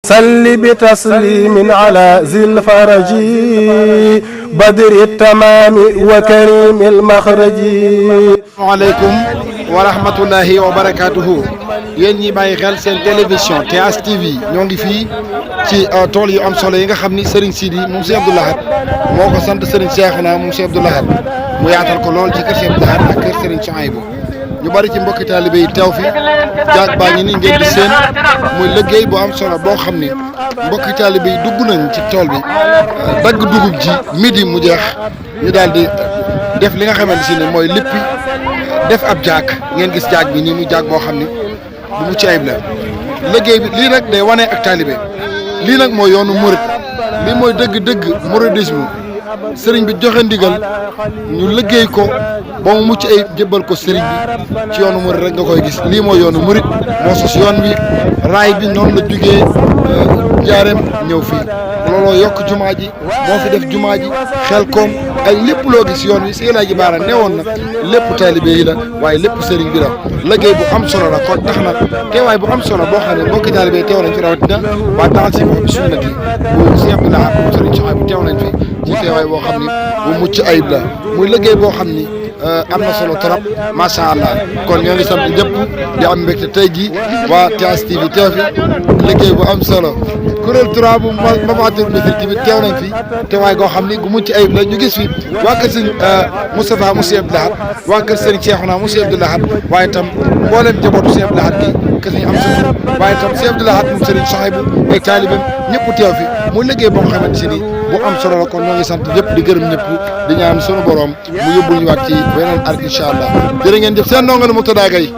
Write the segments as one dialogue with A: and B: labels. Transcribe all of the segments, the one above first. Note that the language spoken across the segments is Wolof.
A: salli bi taslimin ala zil faraji badri tamaami wa karimil maxraji.
B: asalaamaaleykum wa rahmatullahi wa barakaatuhu. yéen ñi bàyyi xel seen télévision TH TV ñoo ngi fii ci tool yu am solo yi nga xam ni Serigne Sidi moom Cheikh Abdou Lahad moo ko sant Serigne Cheikhouna moom Cheikh Abdou Lahad mu yaatal ko lool ci kër Cheikh Abdou Lahad ak kër Serigne Souhaïbou. ñu bari ci mbokki taalibe yi teew fi jaag baa ngi ni ngeen di seen muy liggéey bu am solo boo xam ni mbokki taalibe yi dugg nañ ci tool bi dagg dugub ji midi mu jeex ñu daal di def li nga xamante si ne mooy lippi def ab jaag ngeen gis jaag bi nii muy jaag boo xam ni bu mucc ayib la. liggéey bi lii nag day wane ak taalibe lii nag mooy yoonu murit lii mooy dëgg-dëgg mouridisme sëriñ bi joxe ndigal ñu liggéey ko ba mu mucc ay jébbal ko sëriñ bi ci yoonu murit rek nga koy gis lii mooy yoonu murit moo sos yoon wi raay bi noonu la jugee njaareem ñëw fii looloo yokk jumaa ji moo fi def jumaa ji xel koom ay lépp loo gis yoon wi si Elaaji Baara newoon na lépp taalibe yi la waaye lépp sëriñ bi la liggéey bu am solo la kon tax na teewaay bu am solo boo xam ne mbokki taalibe yi teew nañ fi rawatina waa taxal si bi sunnati bu Cheikh Abdou Lahad bu sëriñ Souhaïbou teew nañ fi ci teewaay boo xam ni bu mucc ayib la muy liggéey boo xam ni am na solo trop macha allah kon ñoo ngi sant ñëpp di am mbégte tey jii waa TH TV teew fi liggéey bu am solo kuréel 3 bu Mafaatihul Bichri tamit teew nañ fi teewaay goo xam ni gu mucc ayib la ñu gis fi waa kër sëñ Moustapha mu Cheikh Abdou Lahad waa kër sëñ Cheikhouna mu Cheikh Abdou Lahad waaye itam mboolem jabootu Cheikh Abdou Lahad gi kër sëñ am solo waaye itam Cheikh Abdou Lahad moom sëriñ Souhaïbou ay taalibam ñëpp teew fi mu liggéey boo nga xamante si ni bu am solo la kon ñoo ngi sant ñëpp di gërëm ñëpp di ñaan sunu borom mu yóbbul ñu waat ci beneen at incha allah jërë ngeen jëf seen ndongo la Murtada Gaye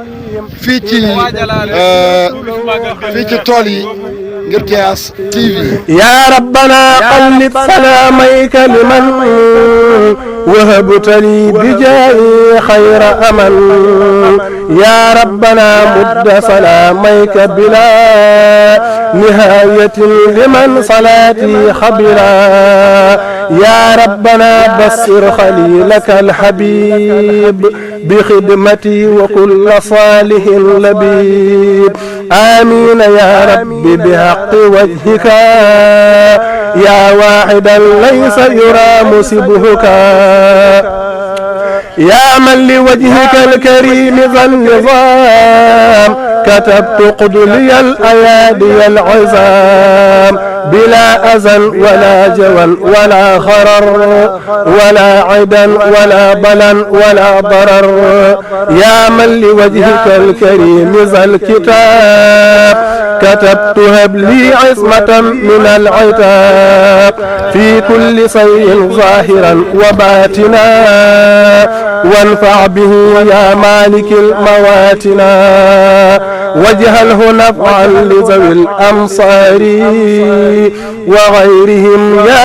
B: fii ci tool yi ngir TH TV.
A: yaa rabbana qallib salaamayka liman wahabta li bijaahi xayra aman yaa rabbana mudda salaamayka bila nihayatin liman salaati xabira yaa rabbana bassir xalilaka alhabib bi xidmati wa kulla saalihin labib آمين يا رب بحق وجهك يا واحدا ليس يرى مسبهك يا من لوجهك الكريم ذا النظام كتبت قدلي الأيادي العظام بلا أذى ولا جوى ولا خرر ولا عدا ولا بلا ولا ضرر يا من لوجهك الكريم ذا الكتاب كتبت هب لي عصمة من العتاب في كل شيء ظاهرا وباتنا وانفع به يا مالك المواتنا واجعله نفعا لذوي الأمصار وغيرهم يا